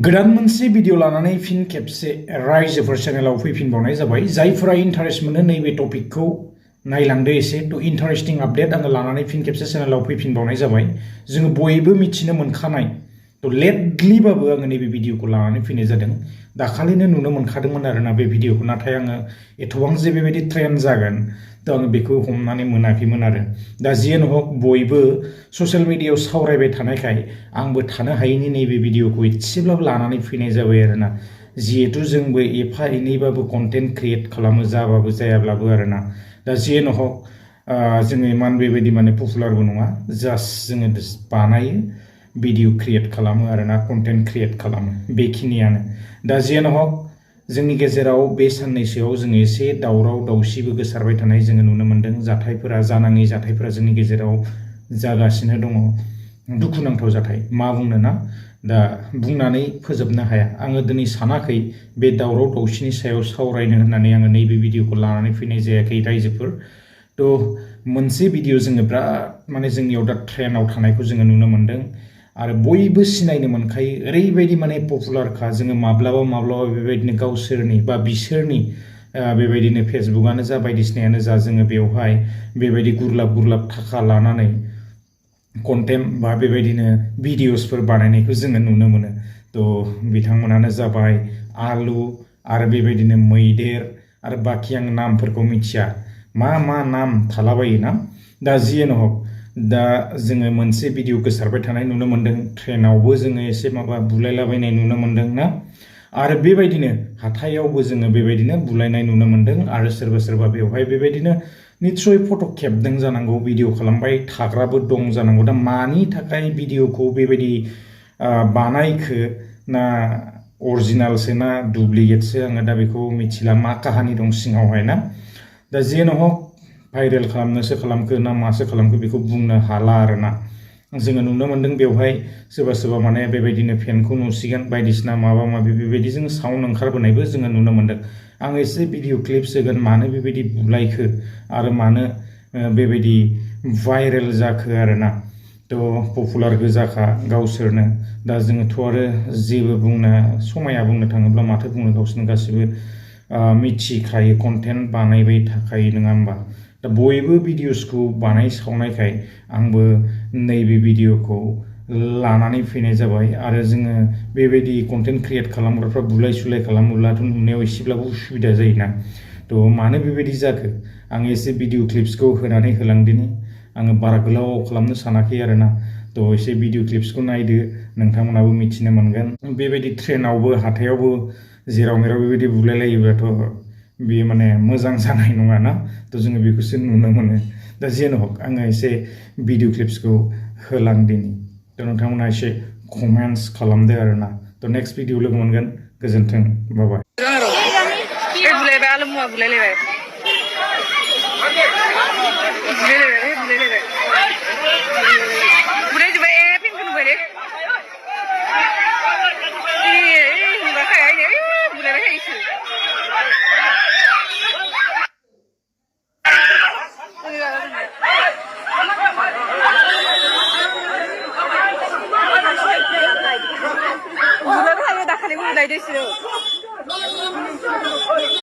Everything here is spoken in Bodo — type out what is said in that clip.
गोदान मोनसे भिडिअ लानानै फिन खेबसे रायजोफोर चेनेलाव फैफिनबावनाय जाबाय जायफोरा इन्टारेस्ट मोनो नैबे टपिकखौ नायलांदो एसे थ' इन्टारेस्टिं आपडेट आङो लानानै फिन खेबसे चेनेलाव फैफिनबावनाय जाबाय जोङो बयबो मिथिनो मोनखानाय थ' लेटलिबाबो आङो नैबे भिडिअखौ लानानै फैनाय जादों दाखालिनो नुनो मोनखादोंमोन आरोना बे भिडिअखौ नाथाय आङो एथबां जे बेबायदि ट्रेन्ड जागोन थ' आङो बेखौ हमनानै मोनाखैमोन आरो दा जियानो हक बयबो ससियेल मिडियायाव सावरायबाय थानायखाय आंबो थानो हायैनि नैबे भिडिअखौ एसेब्लाबो लानानै फैनाय जाबाय आरोना जिहेतु जोंबो एफा एनैबाबो कन्टेन्ट क्रिएट खालामो जाबाबो जायाब्लाबो आरोना दा जियानो हक जोङो इमान बेबायदि माने पपुलारबो नङा जास्ट जोङो बानायो भिडिअ क्रिएट खालामो आरोना कन्टेन्ट क्रिएट खालामो बेखिनियानो दा जियानो हक जोंनि गेजेराव बे साननैसोआव जोङो एसे दावराव दावसिबो गोसारबाय थानाय जोङो नुनो मोन्दों जाथायफोरा जानाङि जाथायफोरा जोंनि गेजेराव जागासिनो दङ दुखुनांथाव जाथाय मा बुंनो ना दा बुंनानै फोजोबनो हाया आङो दिनै सानाखै बे दावराव दावसिनि सायाव सावरायनो होननानै आङो नैबे भिडिअखौ लानानै फैनाय जायाखै रायजोफोर थ' मोनसे भिडिअ जोङो बिराद माने जोंनियाव दा ट्रेन्डआव थानायखौ जोङो नुनो मोन्दों आरो बयबो सिनायनो मोनखायो ओरैबायदि माने पपुलारखा जोङो माब्लाबा माब्लाबा बेबायदिनो गावसोरनि बा बिसोरनि बेबायदिनो फेसबुकआनो जा बायदिसिनायानो जा जोङो बेवहाय बेबायदि गुरलाब गुरलाब थाखा लानानै कन्टेन्ट बा बेबायदिनो भिडिअसफोर बानायनायखौ जोङो नुनो मोनो थ' बिथांमोनानो जाबाय आलु आरो बेबायदिनो मैदेर आरो बाखि आं नामफोरखौ मिथिया मा मा नाम थालाबायोना दा जियानो हक दा जोङो मोनसे भिडिअ गोसारबाय थानाय नुनो मोन्दों ट्रेनावबो जोङो एसे माबा बुलायलाबायनाय नुनो मोन्दों ना आरो बेबायदिनो हाथायावबो जोङो बेबायदिनो बुलायनाय नुनो मोन्दों आरो सोरबा सोरबा बेवहाय बेबायदिनो निस्सय फट' खेबदों जानांगौ भिडिअ खालामबाय थाग्राबो दं जानांगौ दा मानि थाखाय भिडिअखौ बेबायदि बानायखो ना अरिजिनेलसो ना डुप्लिकेटसो आङो दा बेखौ मिथिला मा काहानि दं सिङावहाय ना दा जियानो हक भाइरेल खालामनोसो खालामखो ना मासो खालामखो बेखौ बुंनो हाला आरोना जोङो नुनो मोन्दों बेवहाय सोरबा सोरबा माने बेबायदिनो फेनखौ नुसिगोन बायदिसिना माबा माबि बेबायदिजों साउन्ड ओंखारबोनायबो जोङो नुनो मोन्दों आं एसे भिडिअ क्लिप्स होगोन मानो बेबायदि बुलायखो आरो मानो बेबायदि भाइरेल जाखो आरोना थ' पपुलार गोजाखा गावसोरनो दा जोङोथ' आरो जेबो बुंनो समाया बुंनो थाङोब्ला माथो बुंनो गावसोरनो गासिबो मिथिखायो कन्टेन्ट बानायबाय थाखायो नङा होमबा दा बयबो भिडिअसखौ बानायसावनायखाय आंबो नैबे भिडिअखौ लानानै फैनाय जाबाय आरो जोङो बेबायदि कन्टेन्ट क्रिएट खालामग्राफ्रा बुलाय सुलाय खालामोब्लाथ' नुनायाव एसेब्लाबो उसुबिदा जायोना थ' मानो बेबायदि जाखो आं एसे भिडिअ क्लिप्सखौ होनानै होलांदिनि आङो बारा गोलाव खालामनो सानाखै आरोना थ' एसे भिडिअ क्लिप्सखौ नायदो नोंथांमोनाबो मिथिनो मोनगोन बेबायदि ट्रेनावबो हाथायावबो जेराव मेराव बेबायदि बुलायलायोब्लाथ' बेयो माने मोजां जानाय नङा ना थ' जोङो बेखौसो नुनो मोनो दा जियानो हक आङो एसे भिडिअ क्लिप्सखौ होलांदिनि थ' नोंथांमोना एसे कमेन्ट्स खालामदो आरोना थ' नेक्स्ट भिडिअ लोगो मोनगोन गोजोन्थों बाय बुलायबाय आलु मुवा बुलायलायबाय